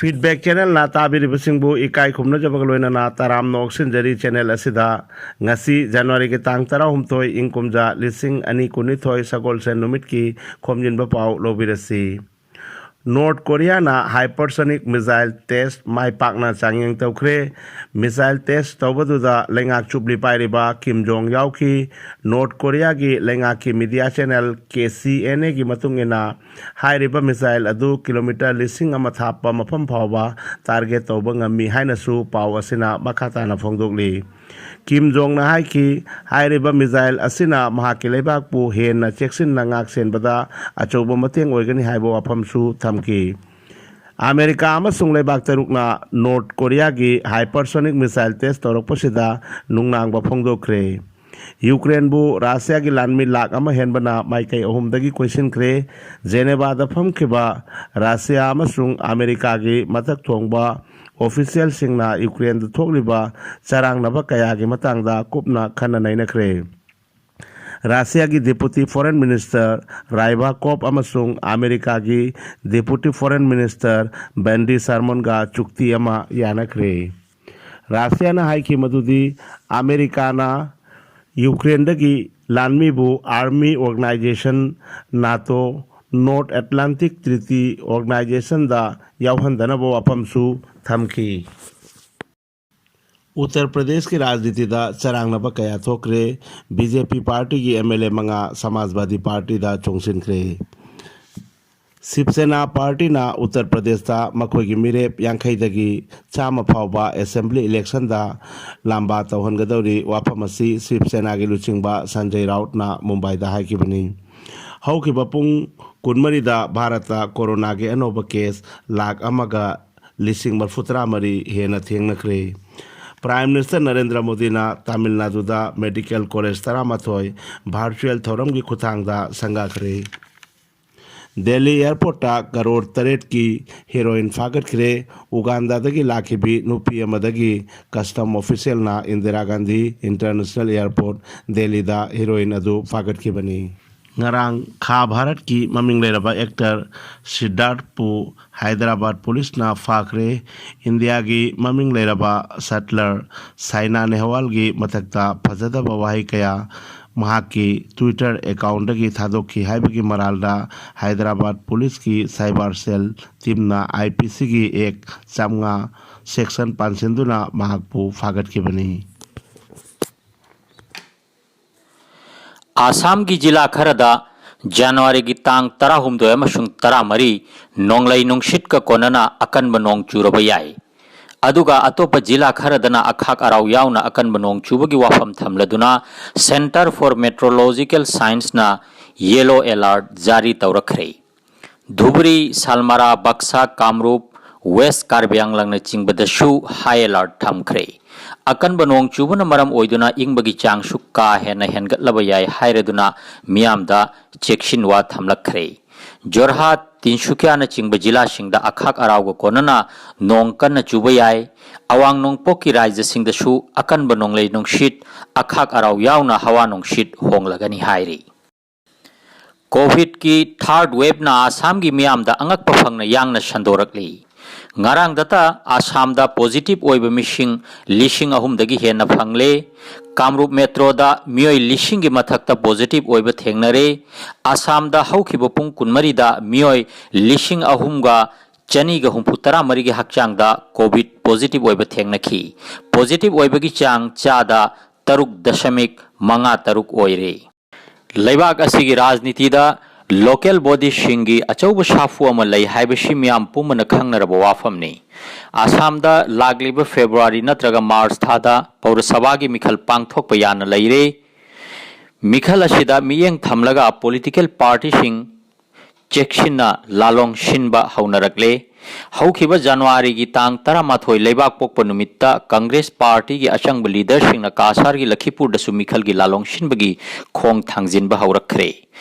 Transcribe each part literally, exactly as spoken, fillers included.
Feedback Channelꯅ ꯇꯥꯕꯤꯔꯤꯕꯁꯤꯡꯕꯨ ꯏꯀꯥꯏ ꯈꯨꯝꯅꯖꯕꯒ ꯂꯣꯏꯅꯅ ꯇꯔꯥꯝꯅ ꯑꯣꯛꯁꯤꯟꯖꯔꯤ꯫ Channel ꯑꯁꯤꯗ ꯉꯁꯤ Januaryꯒꯤ ꯇꯥꯡ ꯇꯔꯥꯍꯨꯝꯗꯣꯏ, ꯏꯪ ꯀꯨꯝꯖꯥ ꯂꯤꯁꯤꯡ ꯑꯅꯤ ꯀꯨꯟꯅꯤꯊꯣꯏ, ꯁꯒꯣꯜꯁꯦꯟ ꯅꯨꯃꯤꯠꯀꯤ ꯈꯣꯝꯖꯤꯟꯕ ꯄꯥꯎ ꯂꯧꯕꯤꯔꯁꯤ꯫ ꯅꯣꯔꯠ ꯀꯣꯔꯤꯌꯥꯅ hypersonic missile test ꯃꯥꯏ ꯄꯥꯛꯅ ꯆꯥꯡꯌꯦꯡ ꯇꯧꯈ꯭ꯔꯦ꯫ Missile test ꯇꯧꯕꯗꯨꯗ ꯂꯩꯉꯥꯛ ꯆꯨꯞꯂꯤ ꯄꯥꯏꯔꯤꯕ ꯀꯤꯝ ꯖꯣꯡ ꯌꯥꯎꯈꯤ꯫ ꯅꯣꯔꯠ ꯀꯣꯔꯤꯌꯥꯒꯤ ꯂꯩꯉꯥꯛꯀꯤ media channel KCNAꯒꯤ ꯃꯇꯨꯡ ꯏꯟꯅ, ꯍꯥꯏꯔꯤꯕ missile ꯑꯗꯨ kilometre ꯂꯤꯁꯤꯡ ꯑꯃ ꯊꯥꯞꯄ ꯃꯐꯝ ꯐꯥꯎꯕ target ꯇꯧꯕ ꯉꯝꯃꯤ ꯍꯥꯏꯅꯁꯨ ꯄꯥꯎ ꯑꯁꯤꯅ ꯃꯈꯥ ꯇꯥꯅ ꯐꯣꯡꯗꯣꯛꯂꯤ꯫ ꯀꯤꯝ ꯖꯣꯡꯅ ꯍꯥꯏꯈꯤ, ꯍꯥꯏꯔꯤꯕ missile ꯑꯁꯤꯅ ꯃꯍꯥꯛꯀꯤ ꯂꯩꯕꯥꯛꯄꯨ ꯍꯦꯟꯅ ꯆꯦꯛꯁꯤꯟꯅ ꯉꯥꯛꯁꯦꯟꯕꯗ ꯑꯆꯧꯕ ꯃꯇꯦꯡ ꯑꯣꯏꯒꯅꯤ ꯍꯥꯏꯕ ꯋꯥꯐꯝꯁꯨ ꯊꯝꯈꯤ꯫ ꯑꯃꯦꯔꯤꯀꯥ ꯑꯃꯁꯨꯡ ꯂꯩꯕꯥꯛ ꯇꯔꯨꯛꯅ ꯅꯣꯔꯠ ꯀꯣꯔꯤꯌꯥꯒꯤ hypersonic missile test ꯇꯧꯔꯛꯄꯁꯤꯗ ꯅꯨꯡꯅꯥꯡꯕ ꯐꯣꯡꯗꯣꯛꯈ꯭ꯔꯦ꯫ ꯌꯨꯀ꯭ꯔꯦꯟꯕꯨ ꯔꯥꯁꯤꯌꯥꯒꯤ ꯂꯥꯟꯃꯤ ꯂꯥꯈ ꯑꯃ ꯍꯦꯟꯕꯅ ꯃꯥꯏꯀꯩ ꯑꯍꯨꯝꯗꯒꯤ ꯀꯣꯏꯁꯤꯟꯈ꯭ꯔꯦ꯫ ꯖꯦꯅꯦꯚꯥꯗ ꯐꯝꯈꯤꯕ ꯔꯥꯁꯤꯌꯥ ꯑꯃꯁꯨꯡ ꯑꯃꯦꯔꯤꯀꯥꯒꯤ ꯃꯊꯛ ꯊꯣꯡꯕ officialꯁꯤꯡꯅ ꯌꯨꯀ꯭ꯔꯦꯟꯗ ꯊꯣꯛꯂꯤꯕ ꯆꯔꯥꯡꯅꯕ ꯀꯌꯥꯒꯤ ꯃꯇꯥꯡꯗ ꯀꯨꯞꯅ ꯈꯟꯅ ꯅꯩꯅꯈ꯭ꯔꯦ꯫ ꯔꯥꯁꯤꯌꯥꯒꯤ Deputy Foreign Minister ꯔꯥꯏꯕꯥꯀꯣꯞ ꯑꯃꯁꯨꯡ ꯑꯃꯦꯔꯤꯀꯥꯒꯤ Deputy Foreign Minister ꯕꯦꯟꯗꯤ ꯁꯥꯔꯃꯣꯟꯒ ꯆꯨꯛꯇꯤ ꯑꯃ ꯌꯥꯅꯈ꯭ꯔꯦ꯫ ꯔꯥꯁꯤꯌꯥꯅ ꯍꯥꯏꯈꯤ ꯃꯗꯨꯗꯤ ꯑꯃꯦꯔꯤꯀꯥꯅ ꯌꯨꯀ꯭ꯔꯦꯟꯗꯒꯤ ꯂꯥꯟꯃꯤꯕꯨ Army Organisation, NATO, North Atlantic Treaty Organisationꯗ ꯌꯥꯎꯍꯟꯗꯅꯕ ꯋꯥꯐꯝꯁꯨ ꯊꯝꯈꯤ꯫ ꯎꯠꯇꯔ ꯄ꯭ꯔꯗꯦꯁꯀꯤ ꯔꯥꯖꯅꯤꯇꯤꯗ ꯆꯔꯥꯡꯅꯕ ꯀꯌꯥ ꯊꯣꯛꯈ꯭ꯔꯦ꯫ ꯕꯤ ꯖꯦ ꯄꯤ ꯄꯥꯔꯇꯤꯒꯤ ꯑꯦꯝ ꯑꯦꯜ ꯑꯦ ꯃꯉꯥ ꯁꯃꯥꯖꯕꯥꯗꯤ ꯄꯥꯔꯇꯤꯗ ꯆꯣꯡꯁꯤꯟꯈ꯭ꯔꯦ꯫ ꯁꯤꯕ ꯁꯦꯅꯥ ꯄꯥꯔꯇꯤꯅ ꯎꯠꯇꯔ ꯄ꯭ꯔꯗꯦꯁꯇ ꯃꯈꯣꯏꯒꯤ ꯃꯤꯔꯦꯞ ꯌꯥꯡꯈꯩꯗꯒꯤ ꯆꯥꯝꯃ ꯐꯥꯎꯕ ꯑꯦꯁꯦꯝꯕ꯭ꯂꯤ ꯏꯂꯦꯛꯁꯟꯗ ꯂꯥꯝꯕꯥ ꯇꯧꯍꯟꯒꯗꯧꯔꯤ꯫ ꯋꯥꯐꯝ ꯑꯁꯤ ꯁꯤꯕ ꯁꯦꯅꯥꯒꯤ ꯂꯨꯆꯤꯡꯕ ꯁꯟꯖꯌ ꯔꯥꯎꯠꯅ ꯃꯨꯝꯕꯥꯏꯗ ꯍꯥꯏꯈꯤꯕꯅꯤ꯫ ꯍꯧꯈꯤꯕ ꯄꯨꯡ ꯀꯨꯟꯃꯔꯤꯗ ꯚꯥꯔꯠꯇ ꯀꯣꯔꯣꯅꯥꯒꯤ ꯑꯅꯧꯕ ꯀꯦꯁ ꯂꯥꯈ ꯑꯃꯒ ꯂꯤꯁꯤꯡ ꯃꯔꯤꯐꯨꯇꯔꯥ ꯃꯔꯤ ꯍꯦꯟꯅ ꯊꯦꯡꯅꯈ꯭ꯔꯦ꯫ ꯄ꯭ꯔꯥꯏꯝ ꯃꯤꯅꯤꯁꯇꯔ ꯅꯔꯦꯟꯗ꯭ꯔ ꯃꯣꯗꯤꯅ ꯇꯥꯃꯤꯜ ꯅꯥꯗꯨꯗ ꯃꯦꯗꯤꯀꯦꯜ ꯀꯣꯂꯦꯖ ꯇꯔꯥꯃꯥꯊꯣꯏ ꯚꯔꯆꯨꯑꯦꯜ ꯊꯧꯔꯝꯒꯤ ꯈꯨꯠꯊꯥꯡꯗ ꯁꯪꯒꯥꯈ꯭ꯔꯦ꯫ ꯗꯦꯜꯂꯤ ꯑꯦꯌꯔꯄꯣꯔꯠꯇ ꯀꯔꯣꯔ ꯇꯔꯦꯠꯀꯤ ꯍꯦꯔꯣꯏꯟ ꯐꯥꯒꯠꯈ꯭ꯔꯦ꯫ ꯎꯒꯥꯟꯗꯥꯗꯒꯤ ꯂꯥꯛꯈꯤꯕꯤ ꯅꯨꯄꯤ ꯑꯃꯗꯒꯤ ꯀꯁꯇꯝ ꯑꯣꯐꯤꯁꯤꯌꯦꯜꯅ ꯏꯟꯗꯤꯔꯥ ꯒꯥꯟꯙꯤ ꯏꯟꯇꯔꯅꯦꯁꯅꯦꯜ ꯑꯦꯌꯔꯄꯣꯔꯠ, ꯗꯦꯜꯂꯤꯗ ꯍꯦꯔꯣꯏꯟ ꯑꯗꯨ ꯐꯥꯒꯠꯈꯤꯕꯅꯤ꯫ ꯉꯔꯥꯡ ꯈꯥ ꯚꯥꯔꯠꯀꯤ ꯃꯃꯤꯡ ꯂꯩꯔꯕ ꯑꯦꯛꯇꯔ ꯁꯤꯗꯥꯔꯊꯄꯨ ꯍꯥꯏꯗ꯭ꯔꯕꯥꯗ ꯄꯨꯂꯤꯁꯅ ꯐꯥꯈ꯭ꯔꯦ꯫ ꯏꯟꯗꯤꯌꯥꯒꯤ ꯃꯃꯤꯡ ꯂꯩꯔꯕ ꯁꯠꯂꯔ ꯁꯥꯏꯅꯥ ꯅꯦꯍꯋꯥꯜꯒꯤ ꯃꯊꯛꯇ ꯐꯖꯗꯕ ꯋꯥꯍꯩ ꯀꯌꯥ ꯃꯍꯥꯛꯀꯤ ꯇ꯭ꯋꯤꯇꯔ ꯑꯦꯀꯥꯎꯟꯗꯒꯤ ꯊꯥꯗꯣꯛꯈꯤ ꯍꯥꯏꯕꯒꯤ ꯃꯔꯥꯜꯗ ꯍꯥꯏꯗ꯭ꯔꯕꯥꯗ ꯄꯨꯂꯤꯁꯀꯤ ꯁꯥꯏꯕꯔ ꯁꯦꯜ ꯇꯤꯝꯅ ꯑꯥꯏ ꯄꯤ ꯁꯤꯒꯤ ꯑꯦꯛ ꯆꯥꯝꯃꯉꯥ ꯁꯦꯛꯁꯟ ꯄꯥꯟꯁꯤꯟꯗꯨꯅ ꯃꯍꯥꯛꯄꯨ ꯐꯥꯒꯠꯈꯤꯕꯅꯤ꯫ ꯑꯁꯥꯝꯒꯤ ꯖꯤꯂꯥ ꯈꯔꯗ ꯖꯅꯋꯥꯔꯤꯒꯤ ꯇꯥꯡ ꯇꯔꯥꯍꯨꯝꯗꯣꯏ ꯑꯃꯁꯨꯡ ꯇꯔꯥꯃꯔꯤ ꯅꯣꯡꯂꯩ ꯅꯨꯡꯁꯤꯠꯀ ꯀꯣꯟꯅꯅ ꯑꯀꯟꯕ ꯅꯣꯡ ꯆꯨꯔꯕ ꯌꯥꯏ꯫ ꯑꯗꯨꯒ ꯑꯇꯣꯞꯄ ꯖꯤꯂꯥ ꯈꯔꯗꯅ ꯑꯈꯥꯛ ꯑꯔꯥꯎ ꯌꯥꯎꯅ ꯑꯀꯟꯕ ꯅꯣꯡ ꯆꯨꯕꯒꯤ ꯋꯥꯐꯝ ꯊꯝꯂꯗꯨꯅ Centre for Meteorological Scienceꯅ yellow alert ꯖꯥꯔꯤ ꯇꯧꯔꯛꯈ꯭ꯔꯦ꯫ ꯙꯨꯕ꯭ꯔꯤ, ꯁꯥꯜꯃꯥꯔꯥ, ꯕꯛꯁꯥ, ꯀꯥꯝꯔꯨꯞ, ꯋꯦꯁ ꯀꯥꯔꯕꯤ ꯑꯪꯂꯪꯅꯆꯤꯡꯕꯗꯁꯨ high alert ꯊꯝꯈ꯭ꯔꯦ꯫ ꯑꯀꯟꯕ ꯅꯣꯡ ꯆꯨꯕꯅ ꯃꯔꯝ ꯑꯣꯏꯗꯨꯅ ꯏꯪꯕꯒꯤ ꯆꯥꯡꯁꯨ ꯀꯥ ꯍꯦꯟꯅ ꯍꯦꯟꯒꯠꯂꯕ ꯌꯥꯏ ꯍꯥꯏꯔꯗꯨꯅ ꯃꯤꯌꯥꯝꯗ ꯆꯦꯛꯁꯤꯟꯋꯥ ꯊꯝꯂꯛꯈ꯭ꯔꯦ꯫ ꯖꯣꯔꯍꯥꯠ, ꯇꯤꯟꯁꯨꯀꯤꯌꯥꯅꯆꯤꯡꯕ ꯖꯤꯂꯥꯁꯤꯡꯗ ꯑꯈꯥꯛ ꯑꯔꯥꯎꯒ ꯀꯣꯟꯅꯅ ꯅꯣꯡ ꯀꯟꯅ ꯆꯨꯕ ꯌꯥꯏ꯫ ꯑꯋꯥꯡ ꯅꯣꯡꯄꯣꯛꯀꯤ ꯔꯥꯖ꯭ꯌꯁꯤꯡꯗꯁꯨ ꯑꯀꯟꯕ ꯅꯣꯡꯂꯩ ꯅꯨꯡꯁꯤꯠ, ꯑꯈꯥꯛ ꯑꯔꯥꯎ ꯌꯥꯎꯅ ꯍꯋꯥ ꯅꯨꯡꯁꯤꯠ ꯍꯣꯡꯂꯒꯅꯤ ꯍꯥꯏꯔꯤ꯫ ꯀꯣꯚꯤꯗꯀꯤ third waveꯅ ꯑꯁꯥꯝꯒꯤ ꯃꯤꯌꯥꯝꯗ ꯑꯉꯛꯄ ꯐꯪꯅ ꯌꯥꯡꯅ ꯁꯟꯗꯣꯔꯛꯂꯤ꯫ ꯉꯔꯥꯡꯗꯇ ꯑꯁꯥꯝꯗ positive ꯑꯣꯏꯕ ꯃꯤꯁꯤꯡ ꯂꯤꯁꯤꯡ ꯑꯍꯨꯝꯗꯒꯤ ꯍꯦꯟꯅ ꯐꯪꯂꯦ꯫ ꯀꯥꯝꯔꯨꯞ ꯃꯦꯇ꯭ꯔꯣꯗ ꯃꯤꯑꯣꯏ ꯂꯤꯁꯤꯡꯒꯤ ꯃꯊꯛꯇ positive ꯑꯣꯏꯕ ꯊꯦꯡꯅꯔꯦ꯫ ꯑꯁꯥꯝꯗ ꯍꯧꯈꯤꯕ ꯄꯨꯡ ꯀꯨꯟꯃꯔꯤꯗ ꯃꯤꯑꯣꯏ ꯂꯤꯁꯤꯡ ꯑꯍꯨꯝꯒ ꯆꯅꯤꯒ ꯍꯨꯝꯐꯨ ꯇꯔꯥ ꯃꯔꯤꯒꯤ ꯍꯛꯆꯥꯡꯗ ꯀꯣꯚꯤꯗ positive ꯑꯣꯏꯕ ꯊꯦꯡꯅꯈꯤ꯫ Positive ꯑꯣꯏꯕꯒꯤ ꯆꯥꯡ ꯆꯥꯗ ꯇꯔꯨꯛ ꯗꯁꯃꯤꯛ ꯃꯉꯥ ꯇꯔꯨꯛ ꯑꯣꯏꯔꯦ꯫ ꯂꯩꯕꯥꯛ ꯑꯁꯤꯒꯤ ꯔꯥꯖꯅꯤꯇꯤꯗ local bodyꯁꯤꯡꯒꯤ ꯑꯆꯧꯕ ꯁꯥꯐꯨ ꯑꯃ ꯂꯩ ꯍꯥꯏꯕꯁꯤ ꯃꯤꯌꯥꯝ ꯄꯨꯝꯕꯅ ꯈꯪꯅꯔꯕ ꯋꯥꯐꯝꯅꯤ꯫ ꯑꯁꯥꯝꯗ ꯂꯥꯛꯂꯤꯕ ꯐꯦꯕ꯭ꯔꯨꯋꯥꯔꯤ ꯅꯠꯇ꯭ꯔꯒ ꯃꯥꯔꯆ ꯊꯥꯗ ꯄꯧꯔꯁꯚꯥꯒꯤ ꯃꯤꯈꯜ ꯄꯥꯡꯊꯣꯛꯄ ꯌꯥꯅ ꯂꯩꯔꯦ꯫ ꯃꯤꯈꯜ ꯑꯁꯤꯗ ꯃꯤꯠꯌꯦꯡ ꯊꯝꯂꯒ political partyꯁꯤꯡ ꯆꯦꯛꯁꯤꯟꯅ ꯂꯥꯂꯣꯡ ꯁꯤꯟꯕ ꯍꯧꯅꯔꯛꯂꯦ꯫ ꯍꯧꯈꯤꯕ ꯖꯅꯋꯥꯔꯤꯒꯤ ꯇꯥꯡ ꯇꯔꯥꯃꯥꯊꯣꯏ ꯂꯩꯕꯥꯛ ꯄꯣꯛꯄ ꯅꯨꯃꯤꯠꯇ ꯀꯪꯒ꯭ꯔꯦꯁ ꯄꯥꯔꯇꯤꯒꯤ ꯑꯆꯪꯕ leaderꯁꯤꯡꯅ ꯀꯥꯁꯥꯔꯒꯤ ꯂꯈꯤꯄꯨꯔꯗꯁꯨ ꯃꯤꯈꯜꯒꯤ ꯂꯥꯂꯣꯡ ꯁꯤꯟꯕꯒꯤ ꯈꯣꯡ ꯊꯥꯡꯖꯤꯟꯕ ꯍꯧꯔꯛꯈ꯭ꯔꯦ꯫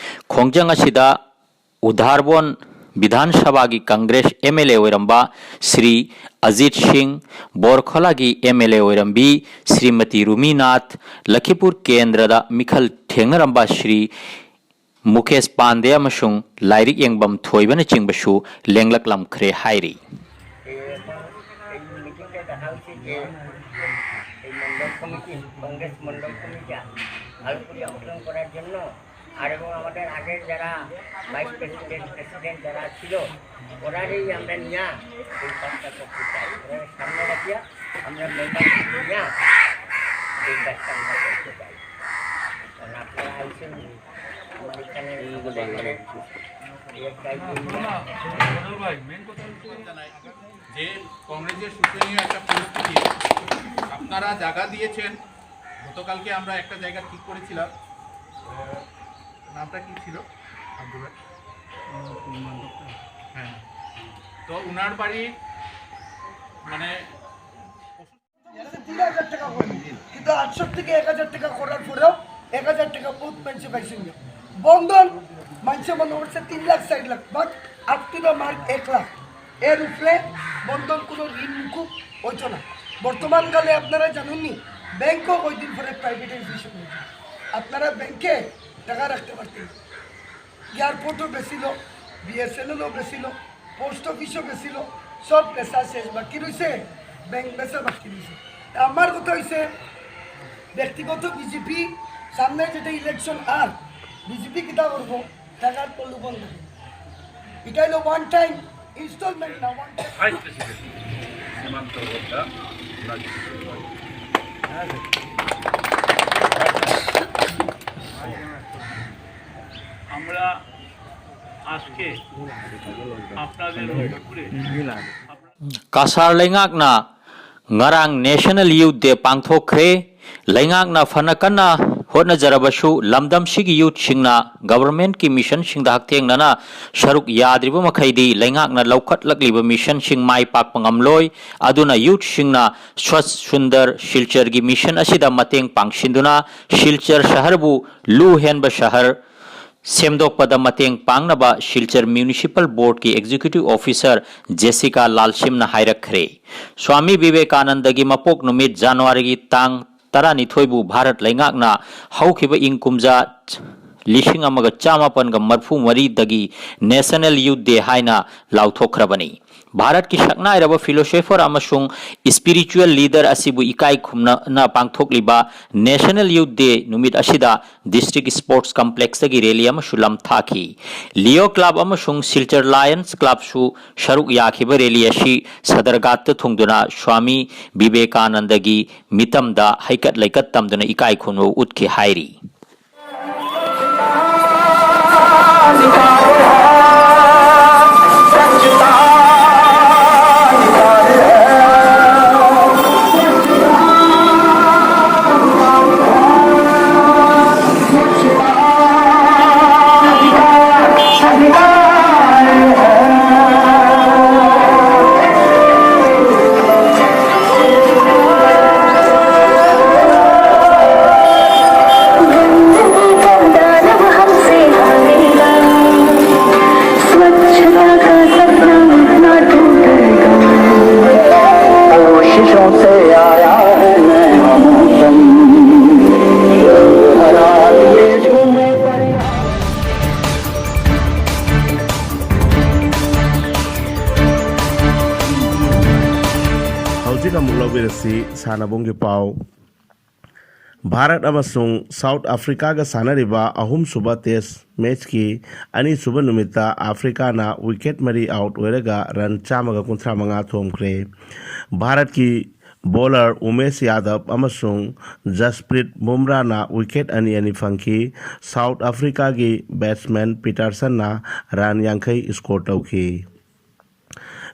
ꯈꯣꯡꯖꯪ ꯑꯁꯤꯗ ꯎꯙꯥꯔꯕꯣꯟ ꯕꯤꯙꯥꯟ ꯁꯚꯥꯒꯤ ꯀꯪꯒ꯭ꯔꯦꯁ ꯑꯦꯝ ꯑꯦꯜ ꯑꯦ ꯑꯣꯏꯔꯝꯕ ꯁ꯭ꯔꯤ ꯑꯖꯤꯠ ꯁꯤꯡ, ꯕꯣꯔꯈꯣꯂꯥꯒꯤ ꯑꯦꯝ ꯑꯦꯜ ꯑꯦ ꯑꯣꯏꯔꯝꯕꯤ ꯁ꯭ꯔꯤꯃꯇꯤ ꯔꯨꯃꯤꯅꯥꯊ, ꯂꯈꯤꯄꯨꯔ ꯀꯦꯟꯗ꯭ꯔꯗ ꯃꯤꯈꯜ ꯊꯦꯡꯅꯔꯝꯕ ꯁ꯭ꯔꯤ ꯃꯨꯀꯦꯁ ꯄꯥꯟꯗꯦ ꯑꯃꯁꯨꯡ ꯂꯥꯏꯔꯤꯛ ꯌꯦꯡꯕꯝ ꯊꯣꯏꯕꯅꯆꯤꯡꯕꯁꯨ ꯂꯦꯡꯂꯛꯂꯝꯈ꯭ꯔꯦ ꯍꯥꯏꯔꯤ꯫ এই এখন এই মিটিংটা ডাকা উচিত যে এই মণ্ডল কমিটি, কংগ্রেস মণ্ডল কমিটিটা ভালো করে গঠন করার জন্য, আর এবং আমাদের আগের যারা ভাইস প্রেসিডেন্ট, প্রেসিডেন্ট যারা ছিল, ওনারই আমরা নিয়ে এই কাজটা করতে চাই। ওনার সামনে রাখিয়া আমরা মেম্বার নিয়ে এই কাজটা আমরা করতে চাই। কারণ আপনারা আইসেন আমার এখানে আমাদের ঘরে এই একটা জানাই যে কংগ্রেসের সূচনীয় একটা পরিস্থিতি, আপনারা জায়গা দিয়েছেন। গতকালকে আমরা একটা জায়গা ঠিক করেছিলাম, আহ, নামটা কি ছিল? আব্দুল ভাই? হ্যাঁ, তো ওনার বাড়ি মানে তিন হাজার টাকা করে, কিন্তু আটশো থেকে এক হাজার টাকা করার পরেও এক হাজার টাকা বহুত মানুষে পাইছেন না। বন্ধন মানুষে মনে করছে তিন লাখ চার lakh, but up to the mark এক লাখ, এর উপরে বন্ধন কোনো ঋণ মুকুব হইতো না। বর্তমান কালে আপনারা জানেননি, ব্যাংকও কয়দিন পরে প্রাইভেটাইজেশন হয়েছে। আপনারা ব্যাংকে টাকা রাখতে পারতেন, এয়ারপোর্টও বেছিল, বিএসএনএলও বেছিল, পোস্ট অফিসও বেছিল, সব বেচা শেষ, বাকি রয়েছে ব্যাংক বেচা বাকি রয়েছে। তা আমার কথা হইছে, ব্যক্তিগত বিজেপি সামনে যেটা ইলেকশন, আর বিজেপি কিতা করবো, টাকার প্রলোভন দেখে। এটা হলো ওয়ান টাইম ইনস্টলমেন্ট না, ওয়ান টাইম। ভাইস প্রেসিডেন্ট সীমান্ত হত্যা। আমরা আজকে আপনাদের উদ্যোগে Kasar ꯂꯩꯉꯥꯛꯅ ꯉꯔꯥꯡ National Youth Day ꯄꯥꯡꯊꯣꯛꯈ꯭ꯔꯦ꯫ ꯂꯩꯉꯥꯛꯅ ꯐꯅ ꯀꯟꯅ ꯍꯣꯠꯅꯖꯔꯕꯁꯨ, ꯂꯝꯗꯝꯁꯤꯒꯤ ꯌꯨꯠꯁꯤꯡꯅ ꯒꯚꯔꯟꯃꯦꯟꯠꯀꯤ ꯃꯤꯁꯟꯁꯤꯡꯗ ꯍꯛꯊꯦꯡꯅꯅ ꯁꯔꯨꯛ ꯌꯥꯗ꯭ꯔꯤꯕ ꯃꯈꯩꯗꯤ ꯂꯩꯉꯥꯛꯅ ꯂꯧꯈꯠꯂꯛꯂꯤꯕ ꯃꯤꯁꯟꯁꯤꯡ ꯃꯥꯏ ꯄꯥꯛꯄ ꯉꯝꯂꯣꯏ꯫ ꯑꯗꯨꯅ ꯌꯨꯠꯁꯤꯡꯅ ꯁ꯭ꯋꯆ ꯁꯨꯟꯗꯔ ꯁꯤꯜꯆꯔꯒꯤ ꯃꯤꯁꯟ ꯑꯁꯤꯗ ꯃꯇꯦꯡ ꯄꯥꯡꯁꯤꯟꯗꯨꯅ ꯁꯤꯜꯆꯔ ꯁꯍꯔꯕꯨ ꯂꯨ ꯍꯦꯟꯕ ꯁꯍꯔ ꯁꯦꯝꯗꯣꯛꯄꯗ ꯃꯇꯦꯡ ꯄꯥꯡꯅꯕ ꯁꯤꯜꯆꯔ ꯃ꯭ꯌꯨꯅꯤꯁꯤꯄꯥꯜ ꯕꯣꯔꯗꯀꯤ ꯑꯦꯛꯖꯤꯀ꯭ꯌꯨꯇꯤꯚ ꯑꯣꯐꯤꯁꯥꯔ ꯖꯦꯁꯤꯀꯥ ꯂꯥꯜꯁꯤꯝꯅ ꯍꯥꯏꯔꯛꯈ꯭ꯔꯦ꯫ ꯁ꯭ꯋꯥꯃꯤ ꯕꯤꯕꯦꯀꯥꯅꯟꯗꯒꯤ ꯃꯄꯣꯛ ꯅꯨꯃꯤꯠ ꯖꯅꯋꯥꯔꯤꯒꯤ ꯇꯥꯡ ꯇꯔꯥꯅꯤꯊꯣꯏꯕꯨ ꯚꯥꯔꯠ ꯂꯩꯉꯥꯛꯅ ꯍꯧꯈꯤꯕ ꯏꯪ ꯀꯨꯝꯖꯥ ꯂꯤꯁꯤꯡ ꯑꯃꯒ ꯆꯥꯃꯥꯄꯟꯒ ꯃꯔꯐꯨ ꯃꯔꯤꯗꯒꯤ National Youth Day ꯍꯥꯏꯅ ꯂꯥꯎꯊꯣꯛꯈ꯭ꯔꯕꯅꯤ꯫ ꯚꯥꯔꯠꯀꯤ ꯁꯛꯅꯥꯏꯔꯕ philosopher ꯑꯃꯁꯨꯡ spiritual leader ꯑꯁꯤꯕꯨ ꯏꯀꯥꯏ ꯈꯨꯝꯅꯅ ꯄꯥꯡꯊꯣꯛꯂꯤꯕ National Youth Day ꯅꯨꯃꯤꯠ ꯑꯁꯤꯗ district sports complexꯇꯒꯤ rally ꯑꯃꯁꯨ ꯂꯝꯊꯥꯈꯤ꯫ Leo Club ꯑꯃꯁꯨꯡ Silchar Lions Clubꯁꯨ ꯁꯔꯨꯛ ꯌꯥꯈꯤꯕ rally ꯑꯁꯤ ꯁꯗꯔꯒꯥꯠꯇ ꯊꯨꯡꯗꯨꯅ ꯁ꯭ꯋꯥꯃꯤ ꯕꯤꯕꯦꯀꯥꯅꯟꯗꯒꯤ ꯃꯤꯇꯝꯗ ꯍꯩꯀꯠ ꯂꯩꯀꯠ ꯇꯝꯗꯨꯅ ꯏꯀꯥꯏ ꯈꯨꯝꯅꯕ ꯎꯠꯈꯤ ꯍꯥꯏꯔꯤ꯫ ꯍꯧꯖꯤꯛ ꯑꯃꯨꯛ ꯂꯧꯕꯤꯔꯁꯤ ꯁꯥꯟꯅꯕꯨꯡꯒꯤ ꯄꯥꯎ꯫ ꯚꯥꯔꯠ ꯑꯃꯁꯨꯡ ꯁꯥꯎꯠ ꯑꯐ꯭ꯔꯤꯀꯥꯒ ꯁꯥꯟꯅꯔꯤꯕ ꯑꯍꯨꯝꯁꯨꯕ ꯇꯦꯁ ꯃꯦꯠꯆꯀꯤ ꯑꯅꯤꯁꯨꯕ ꯅꯨꯃꯤꯠꯇ ꯑꯐ꯭ꯔꯤꯀꯥꯅ ꯋꯤꯀꯦꯠ ꯃꯔꯤ ꯑꯥꯎꯠ ꯑꯣꯏꯔꯒ ꯔꯟ ꯆꯥꯝꯃꯒ ꯀꯨꯟꯊ꯭ꯔꯥ ꯃꯉꯥ ꯊꯣꯝꯈ꯭ꯔꯦ꯫ ꯚꯥꯔꯠꯀꯤ ꯕꯣꯂꯔ ꯎꯃꯦꯁ ꯌꯥꯗꯕ ꯑꯃꯁꯨꯡ ꯖꯁꯄ꯭ꯔꯤꯠ ꯕꯨꯝꯔꯥꯅ ꯋꯤꯀꯦꯠ ꯑꯅꯤ ꯑꯅꯤ ꯐꯪꯈꯤ꯫ ꯁꯥꯎꯠ ꯑꯐ꯭ꯔꯤꯀꯥꯒꯤ ꯕꯦꯠꯁꯃꯦꯟ ꯄꯤꯇꯔꯁꯟꯅ ꯔꯟ ꯌꯥꯡꯈꯩ ꯁ꯭ꯀꯣꯔ ꯇꯧꯈꯤ꯫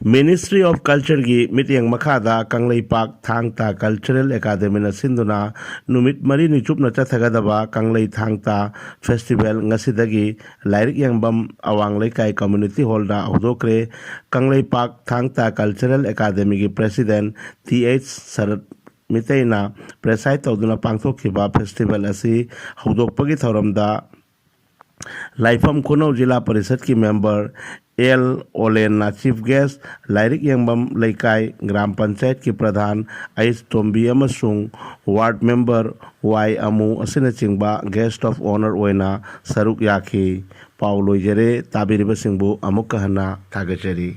Ministry of Cultureꯒꯤ ꯃꯤꯠꯌꯦꯡ ꯃꯈꯥꯗ ꯀꯪꯂꯩꯄꯥꯛ ꯊꯥꯡ ꯇꯥ Cultural Academyꯅ ꯁꯤꯟꯗꯨꯅ ꯅꯨꯃꯤꯠ ꯃꯔꯤꯅꯤ ꯆꯨꯞꯅ ꯆꯠꯊꯒꯗꯕ ꯀꯪꯂꯩ ꯊꯥꯡ ꯇꯥ ꯐꯦꯁꯇꯤꯚꯦꯜ ꯉꯁꯤꯗꯒꯤ ꯂꯥꯏꯔꯤꯛ ꯌꯦꯡꯐꯝ ꯑꯋꯥꯡ ꯂꯩꯀꯥꯏ ꯀꯝꯃ꯭ꯌꯨꯅꯤꯇꯤ ꯍꯣꯜꯗ ꯍꯧꯗꯣꯛꯈ꯭ꯔꯦ꯫ ꯀꯪꯂꯩꯄꯥꯛ ꯊꯥꯡ ꯇꯥ Cultural Academyꯒꯤ ꯄ꯭ꯔꯦꯁꯤꯗꯦꯟꯠ ꯇꯤ ꯑꯩꯆ ꯁꯔꯠ ꯃꯤꯇꯩꯅ ꯄ꯭ꯔꯦꯁꯥꯏꯗ ꯇꯧꯗꯨꯅ ꯄꯥꯡꯊꯣꯛꯈꯤꯕ ꯐꯦꯁꯇꯤꯚꯦꯜ ꯑꯁꯤ ꯍꯧꯗꯣꯛꯄꯒꯤ ꯊꯧꯔꯝꯗ ꯂꯥꯏꯐꯝ ꯈꯨꯅꯧ ꯖꯤꯂꯥ ꯄꯔꯤꯁꯠꯀꯤ ꯃꯦꯝꯕꯔ ꯑꯦꯜ ꯑꯣꯂꯦꯟꯅ ꯆꯤꯐ ꯒꯦꯁ, ꯂꯥꯏꯔꯤꯛ ꯌꯦꯡꯐꯝ ꯂꯩꯀꯥꯏ ꯒ꯭ꯔꯥꯝ ꯄꯟꯆꯥꯌꯠꯀꯤ ꯄ꯭ꯔꯙꯥꯟ ꯑꯩꯆ ꯇꯣꯝꯕꯤ ꯑꯃꯁꯨꯡ ꯋꯥꯔꯗ ꯃꯦꯝꯕꯔ ꯋꯥꯏ ꯑꯃꯨ ꯑꯁꯤꯅꯆꯤꯡꯕ ꯒꯦꯁ ꯑꯣꯐ ꯑꯣꯅꯔ ꯑꯣꯏꯅ ꯁꯔꯨꯛ ꯌꯥꯈꯤ꯫ ꯄꯥꯎ ꯂꯣꯏꯖꯔꯦ꯫ ꯇꯥꯕꯤꯔꯤꯕꯁꯤꯡꯕꯨ ꯑꯃꯨꯛꯀ ꯍꯟꯅ ꯊꯥꯒꯠꯆꯔꯤ꯫